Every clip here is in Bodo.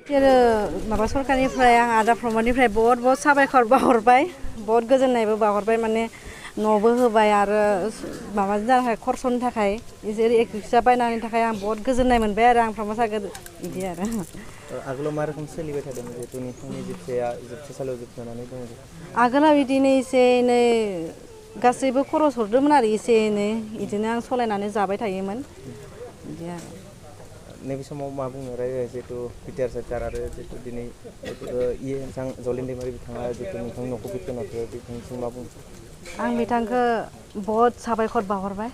माबा सरकारनिफ्राय आं आदा प्रमदनिफ्राय बहुत साबायखर बाहरबाय बहुत गोजोननायबो बाहरबाय माने न'बो होबाय आरो माबानि थाखाय खरसनि थाखाय इसोर एक रिक्सा बायनायनि थाखाय आं बहुत गोजोननाय मोनबाय आरो आं प्रमद सारखौ बिदि आरो आगोलाव मा रोखोम सोलिबाय थादों जिहेतु नोंथांनि जिबसाया जोबथेसालियाव जोबनानै दङ आगोलाव बिदिनो एसे एनै गासैबो खरस हरदोंमोन आरो एसे एनै बिदिनो आं सलायनानै जाबाय थायोमोन बिदि आरो नैबे समाव मा बुंनो रायो जिहेतु बिटिआर सोरखार आरो जिहेतु दिनै जलिन दैमारि बिथाङा जिहेतु नोंथांनि न'खौ बिथोन होखो बिथांनिसिम मा बुङो आं बिथांखौ बहुत साबायखर बाहरबाय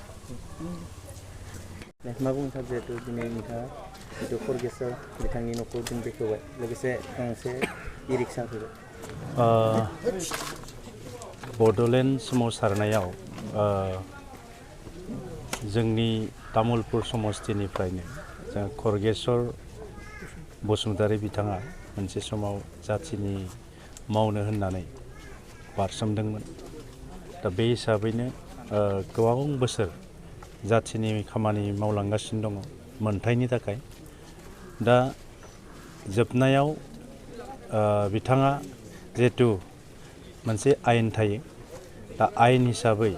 मा बुंनो सार जिहेतु दिनै नोंथाङा जिहेतु फरगेसर बिथांनि न'खौ दिन बेखेवबाय लोगोसे गंसे इ रिक्सा होबाय बड'लेण्ड सोमावसारनायाव जोंनि तामुलपुर समस्तिनिफ्रायनो जों खरगेसर बसुमतारी बिथाङा मोनसे समाव जाथिनि मावनो होननानै बारसोमदोंमोन दा बे हिसाबैनो गोबां बोसोर जाथिनि खामानि मावलांगासिनो दङ मोनथायनि थाखाय दा जोबनायाव बिथाङा जिहेतु मोनसे आयेन थायो दा आयेन हिसाबै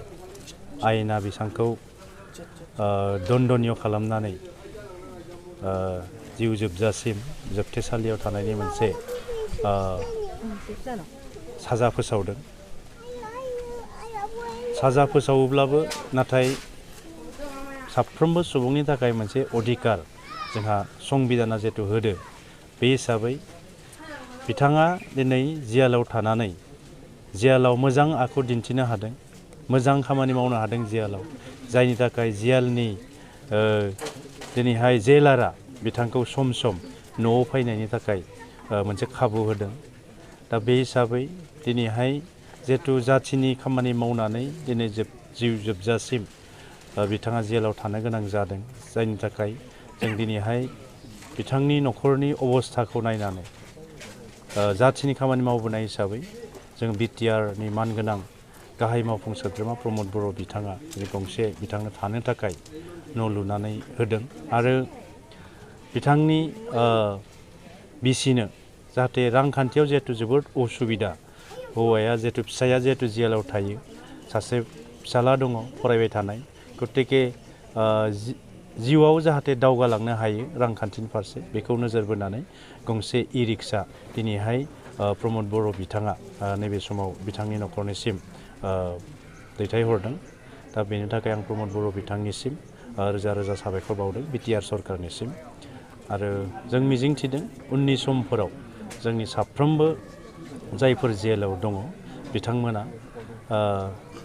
आयेना बिथांखौ दण्डनीय खालामनानै जिउ जोबजासिम जोबथेसालियाव थानायनि मोनसे साजा फोसावदों साजा फोसावोब्लाबो नाथाय साफ्रोमबो सुबुंनि थाखाय मोनसे अधिकार जोंहा संबिधाना जिहेतु होदो बे हिसाबै बिथाङा दिनै जियालाव थानानै जियालाव मोजां आखु दिन्थिनो हादों मोजां खामानि मावनो हादों जियालाव जायनि थाखाय जियालनि दिनैहाय जेलारा बिथांखौ सम सम न'आव फैनायनि थाखाय मोनसे खाबु होदों दा बे हिसाबै दिनैहाय जिहेतु जाथिनि खामानि मावनानै दिनै जिउ जोबजासिम बिथाङा जेलाव थानो गोनां जादों जायनि थाखाय जों दिनैहाय बिथांनि न'खरनि अबस्थाखौ नायनानै जाथिनि खामानि मावबोनाय हिसाबै जों बिटिआरनि मानगोनां गाहाय मावफुं सोद्रोमा प्रमद बर' बिथाङा गंसे बिथांनो थानो थाखाय न' लुनानै होदों आरो बिथांनि बिसिनो जाहाथे रांखान्थियाव जिहेतु जोबोद उसुबिदा हौवाया जिहेतु फिसाया जिहेतु जेलाव थायो सासे फिसाला दङ फरायबाय थानाय गतिके जिउआव जाहाथे दावगालांनो हायो रांखान्थिनि फारसे बेखौ नोजोर बोनानै गंसे इ रिक्सा दिनैहाय प्रमद बर' बिथाङा नैबे समाव बिथांनि न'खरनिसिम दैथायहरदों दा बेनि थाखाय आं प्रमद बर' बिथांनिसिम रोजा रोजा साबायखर बावदों बिटिआर सरकारनिसिम आरो जों मिजिंथिदों उननि समफोराव जोंनि साफ्रोमबो जायफोर जेलाव दङ बिथांमोना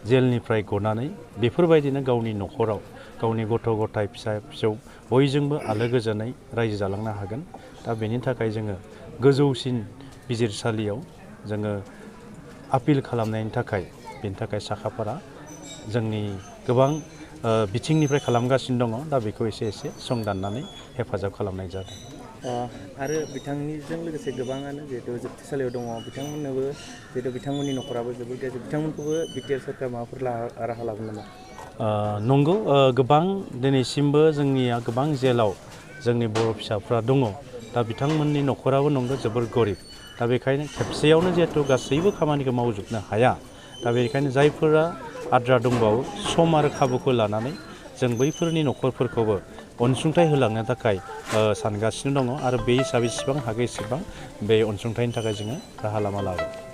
जेलनिफ्राय गनानै बेफोरबायदिनो गावनि न'खराव गावनि गथ' गथाय फिसा फिसौ बयजोंबो आलो गोजोनै रायजो जालांनो हागोन दा बेनि थाखाय जोङो गोजौसिन बिजिरसालियाव जोङो आपिल खालामनायनि थाखाय बेनि थाखाय साखाफारा जोंनि गोबां बिथिंनिफ्राय खालामगासिनो दङ दा बेखौ एसे एसे संदाननानै हेफाजाब खालामनाय जादों आरो बिथांनिजों लोगोसे गोबाङानो जिहेतु जोबथेसालियाव दङ बिथांमोननोबो जिहेतु बिथांमोननि न'खराबो जोबोद गाज्रि बिथांमोनखौबो बिटिआर सरकार माबाफोर राहा लागोन नामा नंगौ गोबां दिनैसिमबो जोंनिया गोबां जेलाव जोंनि बर' फिसाफ्रा दङ दा बिथांमोननि न'खराबो नंगौ जोबोर गरिब दा बेखायनो खेबसेयावनो जिहेतु गासैबो खामानिखौ मावजोबनो हाया दा बेनिखायनो जायफोरा आद्रा दंबावो सम आरो खाबुखौ लानानै जों बैफोरनि न'खरफोरखौबो अनसुंथाइ होलांनो थाखाय सानगासिनो दङ आरो बे हिसाबै जेसेबां हागौ एसेबां बे अनसुंथाइनि थाखाय जोङो राहा लामा लागोन